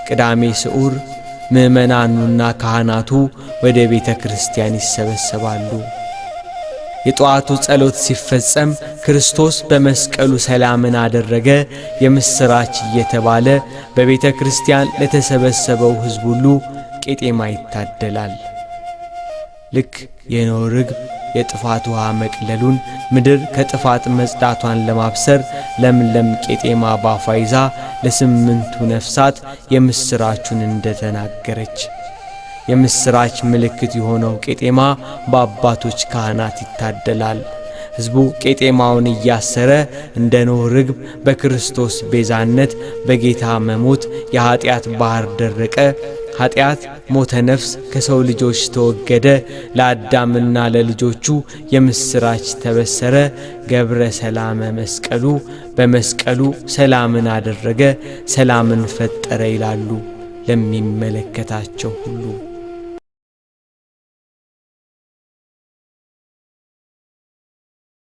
ቅዳሜ ስዑር ምዕመናኑና ካህናቱ ወደ ቤተ ክርስቲያን ይሰበሰባሉ። የጠዋቱ ጸሎት ሲፈጸም ክርስቶስ በመስቀሉ ሰላምን አደረገ የምሥራች እየተባለ በቤተ ክርስቲያን ለተሰበሰበው ሕዝብ ሁሉ ቄጤማ ይታደላል። ልክ የኖህ ርግብ የጥፋት ውሃ መቅለሉን፣ ምድር ከጥፋት መጽዳቷን ለማብሰር ለምለም ቄጤማ ባፏ ይዛ ለ8ቱ ነፍሳት የምሥራቹን እንደተናገረች፣ የምሥራች ምልክት የሆነው ቄጤማ በአባቶች ካህናት ይታደላል። ሕዝቡ ቄጤማውን እያሰረ እንደ ኖህ ርግብ በክርስቶስ ቤዛነት በጌታ መሞት የኀጢአት ባሕር ደረቀ፣ ኀጢአት ሞተ ነፍስ ከሰው ልጆች ተወገደ፣ ለአዳምና ለልጆቹ የምሥራች ተበሰረ፣ ገብረ ሰላመ መስቀሉ በመስቀሉ ሰላምን አደረገ፣ ሰላምን ፈጠረ ይላሉ ለሚመለከታቸው ሁሉ።